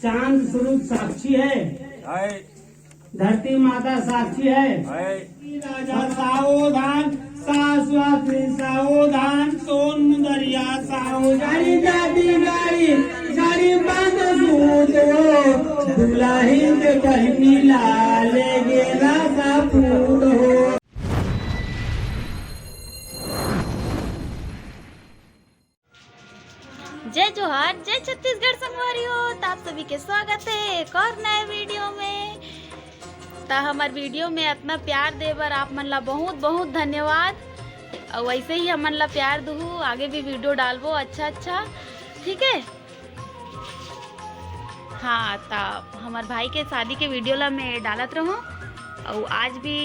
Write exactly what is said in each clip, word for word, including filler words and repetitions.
चांद स्वरूप साक्षी है, है। धरती माता साक्षी है। है। राजा सावधान, शाश्वत सावधान, सोन मुदरिया सावधान। गाड़ी दादी गाड़ी, गाड़ी बंद सूत हो, दुल्हन के बहिनी ला ले गेला सपूत हो। जय जोहार, जय छत्तीसगढ़ संगवारी हो। त आप सभी के स्वागत है एक और नए वीडियो में। त हमर वीडियो में इतना प्यार दे बर आप मन ला बहुत बहुत धन्यवाद। और वैसे ही हमन ला प्यार दुहू, आगे भी वीडियो डालबो अच्छा अच्छा, ठीक है। हाँ, त हमर भाई के शादी के वीडियो ला मैं डालत रहूँ और आज भी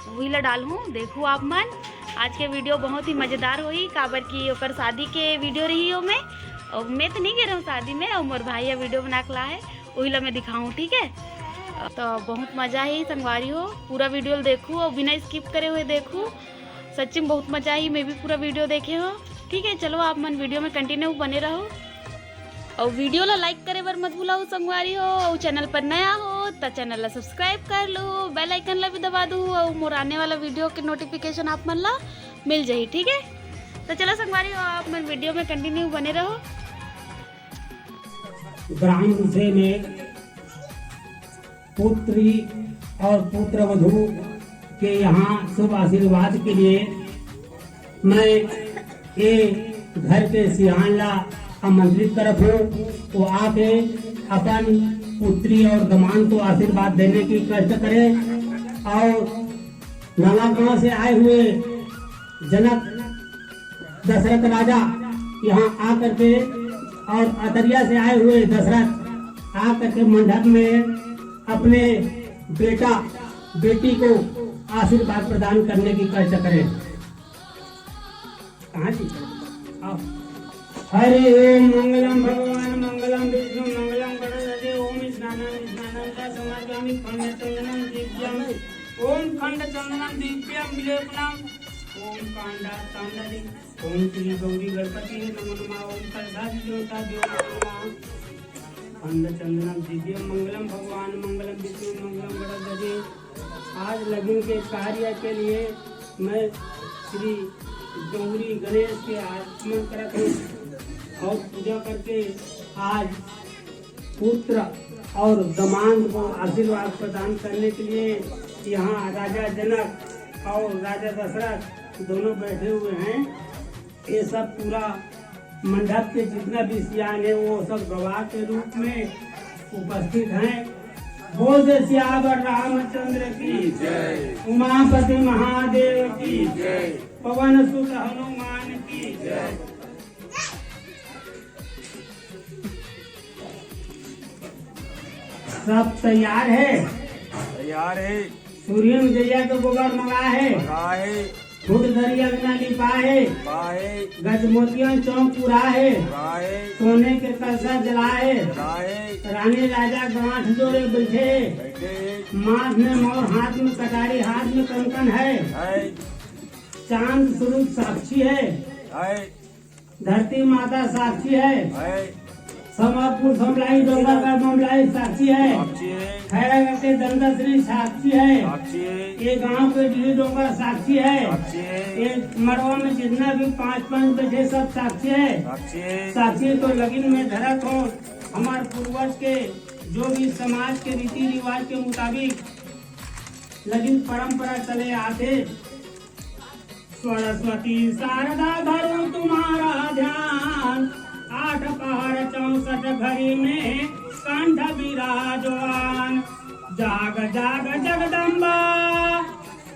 वही ला डालहूँ। देखू आप मन, आज के वीडियो बहुत ही मजेदार होही, काबर कि ओकर शादी के वीडियो रही हो मैं, और मैं तो नहीं गे रहूँ शादी में, और मोर भाई ये वीडियो बना के ला है, वही ला मैं दिखाऊँ, ठीक है। तो बहुत मजा ही संगवारी हो, पूरा वीडियो देखू और बिना स्किप करे हुए देखू, सच्ची में बहुत मजा ही। मैं भी पूरा वीडियो देखे हो, ठीक है। चलो आप मन वीडियो में कंटिन्यू बने रहो। अउ वीडियो ला लाइक करे बर मत भुलाओ संगवारी हो। अउ चैनल पर नया हो त चैनल ला सब्सक्राइब कर लो, बेल आइकन ला भी दबा दो, अउ मोर आने वाला वीडियो के नोटिफिकेशन आप मन ला मिल जाही, ठीक है। तो चलो संगवारी हो, आप मन वीडियो में कंटिन्यू बने रहो। ग्राम रूसे में पुत्री और पुत्र वधु के यहाँ शुभ आशीर्वाद के लिए मैं ये घर के सियान ला आमंत्रित करत हूँ। वो आके अपन पुत्री और दमान को आशीर्वाद देने की कष्ट करे। और नवा गांव से आए हुए जनक दशरथ राजा यहाँ आकर के और अतरिया से आए हुए दशरथ आकर के मंडप में अपने बेटा बेटी को आशीर्वाद प्रदान करने की कष्ट करें। कहाँ जी? आओ। हरि ओम मंगलम भगवान मंगलम विष्णु मंगलम गणपति। ओम स्नानम स्नानम च समापयामि खंड चंदनम दिव्यम। ओम खंड चंदनम दिव्यम विलेपनम। ओम कांडा तांडरी। ओम श्री गौरी गणपति नमो नमः। ओम कलशाधि देवता देव नमो नमः। खंड चंदनम दिव्यम मंगलम भगवान मंगलम विष्णु मंगलम गणपति। आज लग्न के कार्य के लिए मैं श्री गौरी गणेश के आगमन करत हूँ और पूजा करके आज पुत्र और दमांद को आशीर्वाद प्रदान करने के लिए यहाँ राजा जनक और राजा दशरथ दोनों बैठे हुए हैं। ये सब पूरा मंडप के जितना भी सियान है, वो सब गवाह के रूप में उपस्थित हैं। बोल दे सियावर रामचंद्र की जय। उमापति महादेव की जय। पवन सुत हनुमान की जय। सब तैयार है? तैयार है। सूर्य जैया के गोबर मंगा है। मंगा है। फूट दरी अंगना लिपा है। लिपा है। गजमोतियन चौक पूरा है। पूरा है। सोने के कलसा जला है। जला है। रानी राजा गांठ जोड़े बैठे। बैठे। माथ में मोर, हाथ में कटारी, हाथ में कंकन है। है। चांद स्वरूप साक्षी है। है। धरती माता साक्षी है। है। समाजपुर समलाई डोंगरगढ़ ममलाई साक्षी है। साक्षी है। खैरागढ़ के दंतश्री साक्षी है। साक्षी है। ये गांव के डीडी डोंगर साक्षी है। साक्षी है। ये मड़वा में जितना भी पांच पंच बैठे सब साक्षी है। साक्षी है। साक्षी तो लगिन में धरत हो हमार पूर्वज के जो भी समाज के रीति रिवाज के मुताबिक लगिन परंपरा चले आते। सरस्वती शारदा धरूं तुम्हारा ध्यान, आठ पहर चौसठ घड़ी में कंठ विराजमान। जाग जाग जगदम्बा,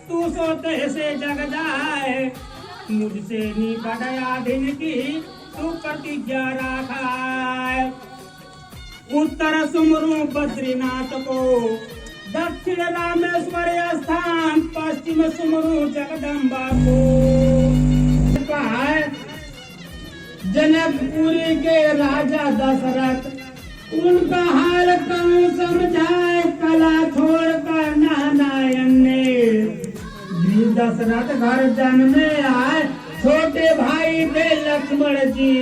तू सोते से जग जाए, मुझसे निपट आधीन की तू प्रतिज्ञा राखाए। उत्तर सुमरू बद्रीनाथ को, दक्षिण रामेश्वर स्थान, पश्चिम सुमरू जगदम्बा को। कहा है जनकपुरी के राजा दशरथ, उनका हाल कौन समझाए, कला छोड़कर नारायण ने भी दशरथ घर जन्मे आए। छोटे भाई थे लक्ष्मण जी,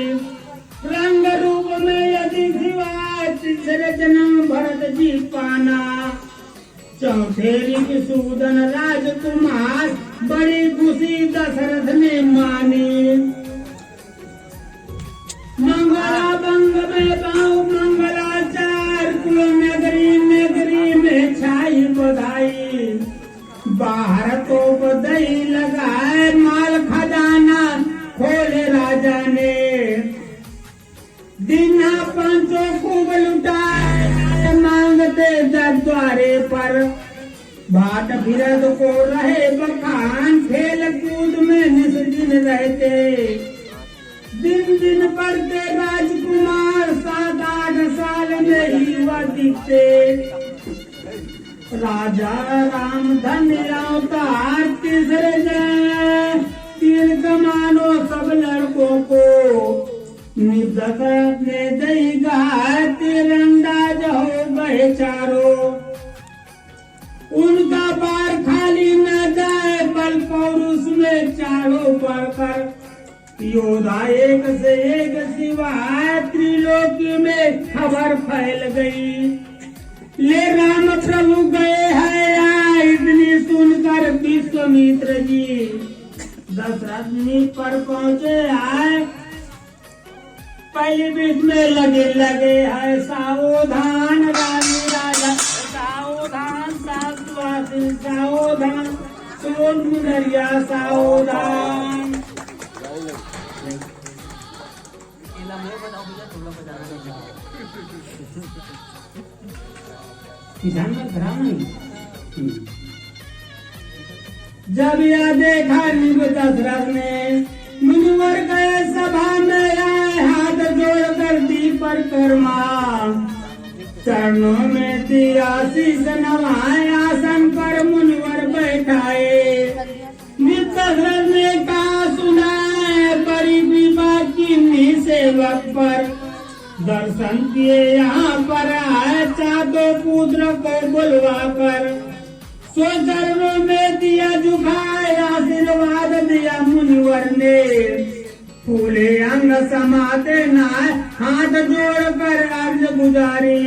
रंग रूप में यदि शिवाय तीसरे जन्म भरत जी पाना। चौथे ऋषि सूदन राजकुमार, बड़ी खुशी दशरथ ने मानी। मंगला बंग में पाँव मंगलाचार, कुल नगरी नगरी में छाई बधाई। बाहर तोप दई लगाए, माल खजाना खोले राजा ने। दीन्हा पाँचो खूब लुटाए, आए मांगते जब द्वारे पर। भाट फिरत को रहे बखान, खेल कूद में निस दिन रहते। दिन दिन बढ़ते राजकुमार, सात आठ साल में ही वह दिखते। राजा राम धन्य अवतार, तीसरे जय तीर कमानो सब लड़कों को। निपदत ने दई गाय, तीरंदाज हो गए चारों। उनका बार खाली न जाए, बल पौरुष में चारों बढ़कर। योद्धा एक से एक शिवाय, त्रिलोकी में खबर फैल गई। ले राम प्रभु गए हैं या, इतनी सुनकर विश्वामित्र जी दशरथ जी पर पहुंचे आए। पहली बीच में लगे लगे है सावधान, रानी राजा सावधान, सासुआसी सावधान, सोन मुदरिया सावधान। किसान में खराब नहीं। हम्म। जब यह देखा नृप दशरथ ने, मुनिवर गए सभा में आए, हाथ जोड़कर दी परिक्रमा। चरणों में दिया शीश नवाए, आसन पर मुनिवर बैठाए। नृप दशरथ ने कहा सुनाए, बड़ी कृपा कीन्ही सेवक पर। दर्शन किए यहाँ पर आए, चादो पुत्र को बुलवा कर। सो चरणों में दिया झुकाए, आशीर्वाद दिया मुनिवर ने। फूले अंग समाते नाय, हाथ जोड़कर अर्ज गुजारी।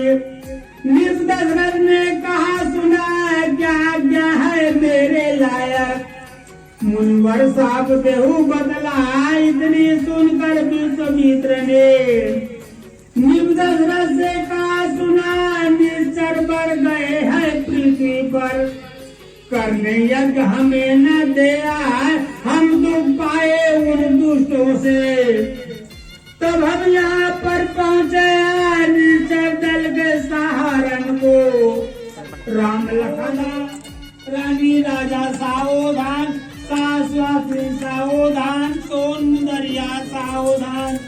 नृप दशरथ ने कहा सुना, क्या आज्ञा है मेरे लायक। मुनिवर साप देहु बतला, इतनी सुनकर विश्वामित्र ने। नृप दशरथ से कहा सुना, निश्चर बर गए हैं पृथ्वी पर। करने यज्ञ हमें न दया, हम दुख पाए उन दुष्टों से। तब हम यहाँ पर पहुँचे, निश्चर दल के सहारन को। राम लखन रानी राजा सावधान, सासुआसी सावधान, सोन मुदरिया सावधान।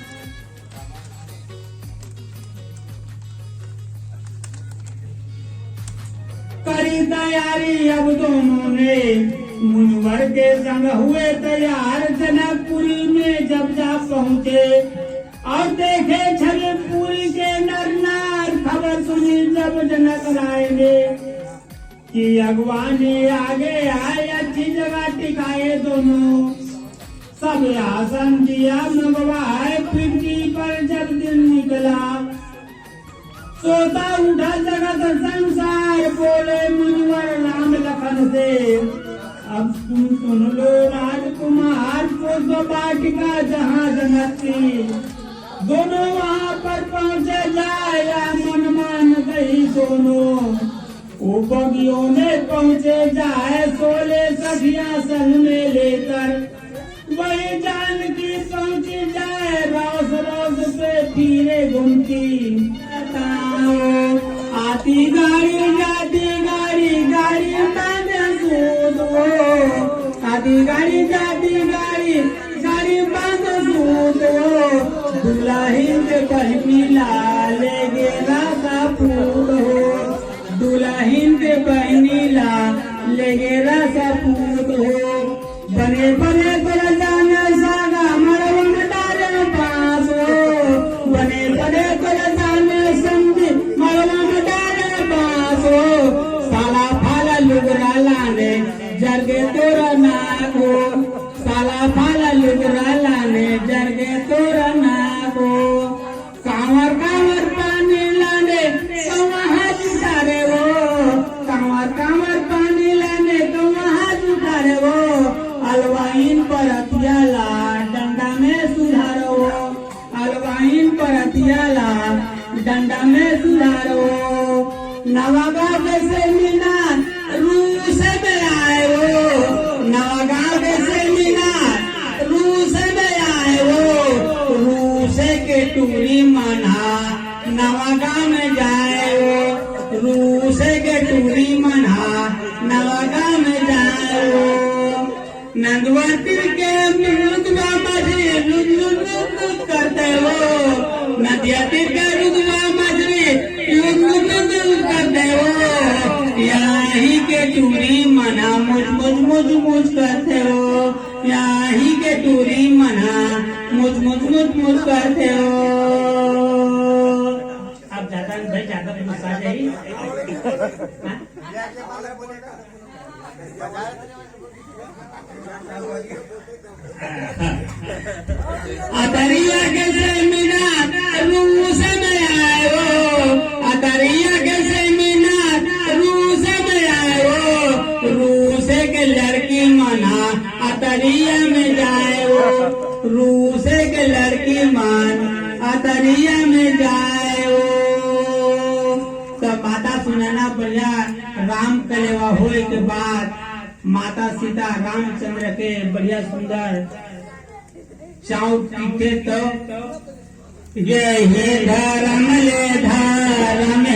करी तैयारी अब दोनों ने, मुनिवर के संग हुए तैयार। जनकपुरी में जब जा पहुँचे और देखे छविपुरी के नर नार, खबर सुनी जब जनक राय ने कि अगुवानी आगे आए, अच्छी जगह टिकाए दोनों। सब आसन दिया मंगवाए, पृथ्वी पर जब दिन निकला। सोता उठा जगत संसार, बोले मुनिवर राम लखन से। अब तुम सुन लो राजकुमार, पुष्प वाटिका जहाँ जनक की। दोनों वहाँ पर पहुँचे जाए, या मन मान गई दोनों। वो बगियों में पहुँचे जाए, सोले सखियाँ संग में लेकर। वही जानकी पहुँची जाए, रोस रोस पे फिरे घूमती। आती गाड़ी जाती गाड़ी, गाड़ी बांध सूत हो। आती गाड़ी जाती गाड़ी, गाड़ी बांध सूत हो। दुल्हन के बहिनी ला ले गेला सपूत हो। दुल्हन के बहिनी ला ले गेला सपूत हो। बने बने तोला जाने सागा मड़वा में डारे बांस हो। बने बने तोला जाने समधी मड़वा में डारे बांस हो। साला फाला लुगरा लाने जरगे तोरा नाक हो। साला फाला लुगरा लाने जरगे तोरा नाक हो। कांवर कांवर पानी लाने सुधारो। नवागांव के सेमिनार रूस में आए हो, नवागांव के सेमिनार रूस में आए हो। रूस के टूरी मन हा नवागांव में जाए हो, रूस के टूरी मन हा नवागांव में जाए हो। नंदवा तीर के रुदवा मछरी लुद लुद लुद लुद करथे हो, नदिया तीर के रुदवा मछरी लुद लुद लुद लुद करथे हो। याही के टूरी मन हा मुच मुच मुच मुच करथे हो, याही के टूरी मन हा मुच मुच मुच मुच करथे हो। अब ज्यादा भाई, ज्यादा गुस्सा जाही। हाँ? अतरिया के सेमिनार रूस में आए हो, अतरिया के सेमिनार रूस में आए हो। रूस के लड़की मन हा अतरिया में जाए हो, रूस के लड़की मन अतरिया में जाए हो। तो माता सुनैना बढ़िया राम कलेवा होए के बाद माता सीता रामचंद्र के बढ़िया सुंदर चाउर पीथे तो, ये ही धर्म ले धर्म